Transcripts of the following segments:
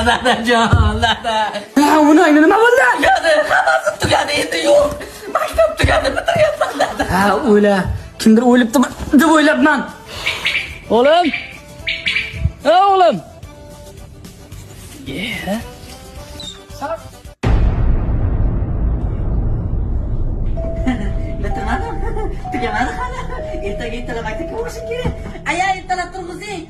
Dadajon, dada. Ha, uni ayni nima bo'ldi? Tugadi, hammasi tugadi, endi yo'q. Maktab tugadi, bitiryapman, dada. Ha, o'yla. Kimdir o'ylabdimi deb o'ylabman. O'g'lim. Ha, o'g'lim. Ye. Bitirmadim. Tugamadi hali. Ertaga ertalab maktabga borishim kerak. Aya, ertalab turg'izing.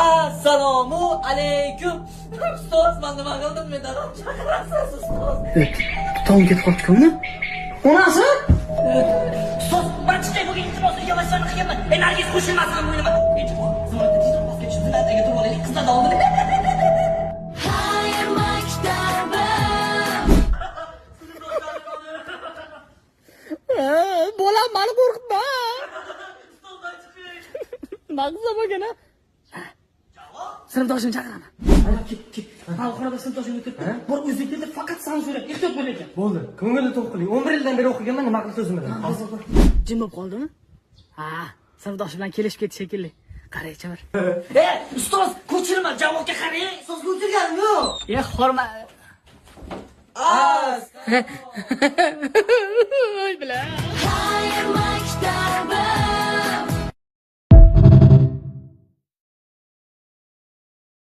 Assalomu alaykum. Ustoz, men nima qildim? Men dadam chaqirasiz, ustoz. Tong ketib qolibdi uni. Onasi? Ustoz, man chiqay bugun, iltimos, uyga mashinani qilganman. Nargiz qo'shilmasin o'yinima. Iltimos, zumradda tezroq pastga tushib, zinalarga turib olaylik, qizlar oldida. Hayır maktabım. Bolam, mani qo'rqitma. Nima qilsam ekan, a? Sinfdoshimni chaqiraman. Ket, ket. Ha, xonada sinfdoshim o'tiribdi. Bor, o'zi keldi, faqat san so'rab, ehtiyot bo'l ekan. Bo'ldi. Ko'ngilni to'q qiling. 11 yildan beri o'qiganman, nima qilsa o'zim bilaman. Jim bo'lib qoldimi? Ha, sinfdoshi bilan kelishib ketdi shekilli. Qaraychi bir. E, ustoz, ko'chirma, javobga qarang. Ustoz, ko'chirganim yo'q. E, xorma.